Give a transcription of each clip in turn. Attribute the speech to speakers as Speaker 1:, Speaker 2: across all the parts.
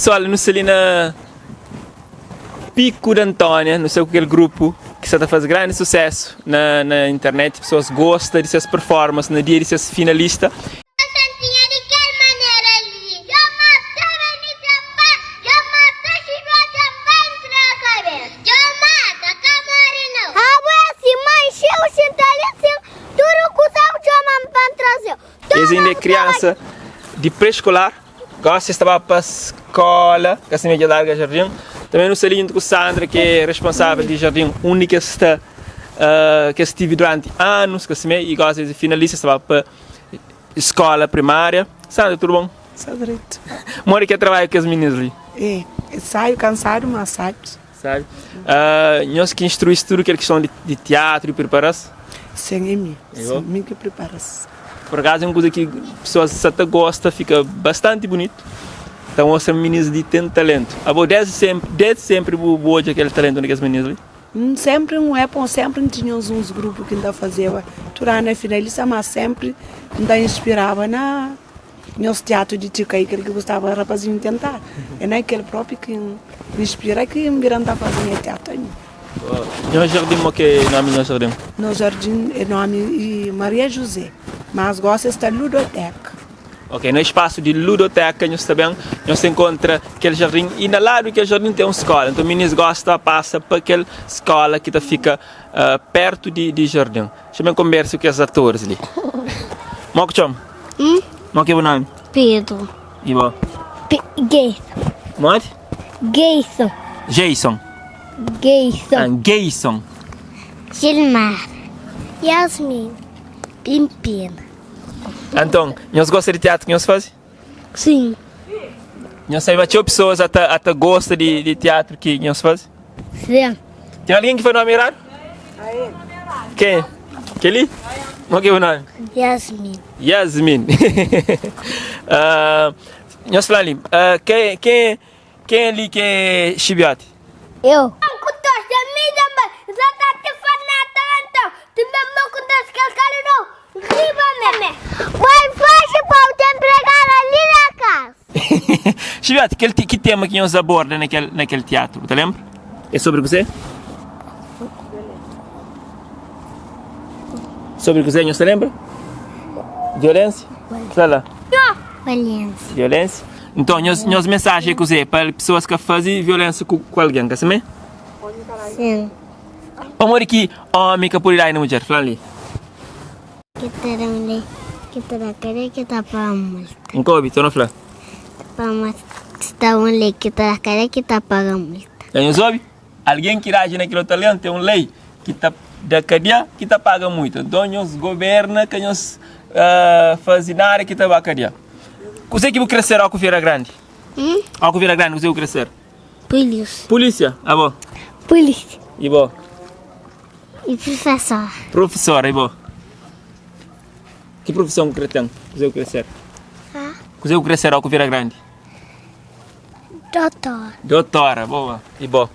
Speaker 1: Pessoal, nu sta li na Pico d'Antónia, nu sta ku kel grupu ki sta ta faze grandi susésu na na internet, pesoas gosta di ses performance na dia di ses finalista. Es inda é kriansa di pré-skolar, gosi es ta ba pa skola, ka simé dja larga jardin. Tanbê nu sta li djuntu ku Sandra ki é responsável di jardin undi ki es sta, ki es stivi duranti anus, ka simé, i gosi es é finalista, es ta ba pa skola primária. Sandra, tudu bon?
Speaker 2: Sta dretu.
Speaker 1: Modi ki é trabadju ku kes minis li?
Speaker 2: É sabi, kansadu, mas sabi.
Speaker 1: Sabi. Nhos ki instrui-s tudu kel kiston di tiatru i pripara-s?
Speaker 2: Sin, é mi. Sin, mi ki pripara-s.
Speaker 1: Por akazu é un kuza ki pesoas sa ta gosta, fika bastanti bunitu, ta mostra ma minis li ten talentu. Abo desdi senpri, desdi senpri bu odja kel talentu na kes minis li?
Speaker 2: N senpri N é pon, senpri N tinha uns grupu ki N ta fazeba tudu anu na finalista, ma senpri N ta inspiraba na Nhos tiatu di Tikai, kel ki bu staba rapazinhu tenta, é na kel propi ki N inspira ki N bira N ta faze nha tiatu ami.
Speaker 1: Nhos jardin mo ke nomi nhos jardin?
Speaker 2: Nos jardin é nomi Maria José, mas gosi es sta Ludoteka.
Speaker 1: Ok, na espasu di Ludoteka nhos ta ben, nhos ta enkontra kel jardin i na ladu di kel jardin ten un skola, nton minis gosta pasa pa kel skola ki ta fika pertu di jardin. Xa ben konbersa ku kes atoris li. Mo ku txoma?
Speaker 3: Hum?
Speaker 1: Mo ki é bu nomi?
Speaker 3: Pedro.
Speaker 1: I bo?
Speaker 3: P Geyson.
Speaker 1: Modi?
Speaker 3: Geyson.
Speaker 1: Jason.
Speaker 3: Geyson.
Speaker 1: Ah, Geyson.
Speaker 3: Gilmar. Yasmin. Pimpina.
Speaker 1: Anton, nhos gosta di teatru ki nhos faze?
Speaker 3: Sim.
Speaker 1: Nhos sabe ma txeu pesoas ata ata gosta di di teatru ki nhos faze?
Speaker 3: Sim.
Speaker 1: Ten algen ki fla nomi eradu? Ken? Kel-li? Mo ki é bu nomi?
Speaker 3: Yasmin.
Speaker 1: Yasmin. uh, nhos fla li, uh, ken, ken, ken li ki é xibioti?
Speaker 3: Eu.
Speaker 1: Xibioti, kel ki tema ki nhos aborda na kel, na kel tiatru, bu ta lenbra? É sobri kuzê? Sobri kuzê nhos ta lenbra? Violénsia? Fla la.
Speaker 3: Violénsia.
Speaker 1: Violénsia. Nton, nhos, nhos mensajen é kuzê? Pa pesoas ka faze violénsia ku, ku algen, ka simé?
Speaker 3: Sim.
Speaker 1: Pamodi ki ómi ka pode dai na mudjer? Fla-m li.
Speaker 3: Ki ta da un lei, ki ta da kadia, ki ta paga multa.
Speaker 1: N ka obi, torna fla.
Speaker 3: Pamodi sta un lei ki ta da kadia, ki ta paga multa.
Speaker 1: Dja nhos obi? Algen ki raji na kel otu algen ten un lei ki ta da kadia, ki ta paga multa. Nton nhos goberna ka nhos faze nada ki ta ba kadia. Kuzê ki bu kre ser óki bu bira grandi? Óki bu bira grandi kuzê ki bu kre ser?
Speaker 3: Pulísia.
Speaker 1: Pulísia. Abo?
Speaker 3: Pulísia.
Speaker 1: I bo?
Speaker 3: I prufesora.
Speaker 1: Prufesora. I bo? Ki prufison bu kre ten? Kuzê bu kre ser?
Speaker 3: Ha?
Speaker 1: Kuzê bu kre ser óki bu bira grandi?
Speaker 3: Dotora.
Speaker 1: Dotora, boa. I bo?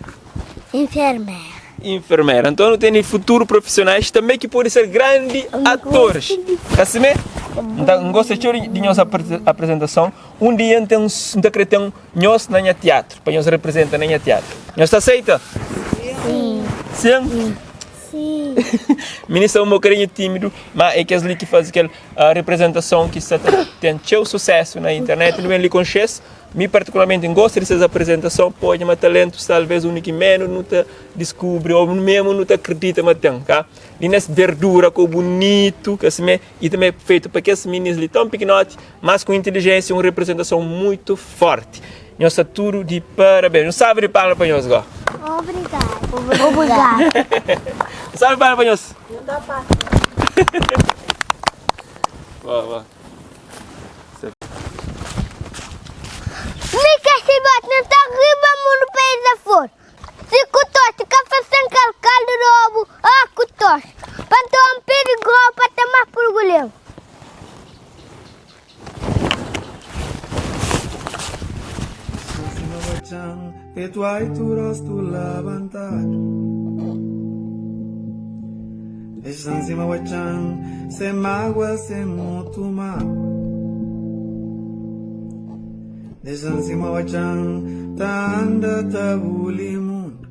Speaker 3: Enfermera.
Speaker 1: Enfermera. Nton nu tene futuru profisionais tanbe ki pode ser grandi atoris. Ka simé? Nta, N gosta txeu di nhos aprezentason. Un dia N ten, N ta kre ten nhos na nha tiatru, pa nhos reprezenta na nha tiatru. Nhos ta aseita?
Speaker 3: Sim.
Speaker 1: Sim?
Speaker 3: Sim.
Speaker 1: Minis sta un bokadinhu tímidu, má é kes li ki faze kel reprezentason ki sta ta ten txeu susésu na internet. Nu ben li konxe-s. Mi partikularmenti N gosta di ses aprezentason, pode ma talentu sta alvês undi ki ménu nu ta diskubri ô memu nu ta kridita ma ten, ka? Li nes berdura ku bunitu, ka simé, i tanbe fetu pa kes minis li tãu pikinoti, mas ku intilijénsia, un reprezentason mutu fórti. Nhos sta tudu di parabéns. Un salva di palma pa nhos gó.
Speaker 3: Obrigadu. Obrigadu.
Speaker 1: Un salva di palma pa nhos. Boa, boa.
Speaker 3: Mi ka si bot na ta riba mundu pa es for. Si ku tosi ka fa sen kal kaldu di obu, ah ku tosi. Pa nton un pé di grou pa ta mas purguleu.
Speaker 4: Dexa-m sima watxa-m ta anda ta buli mundu.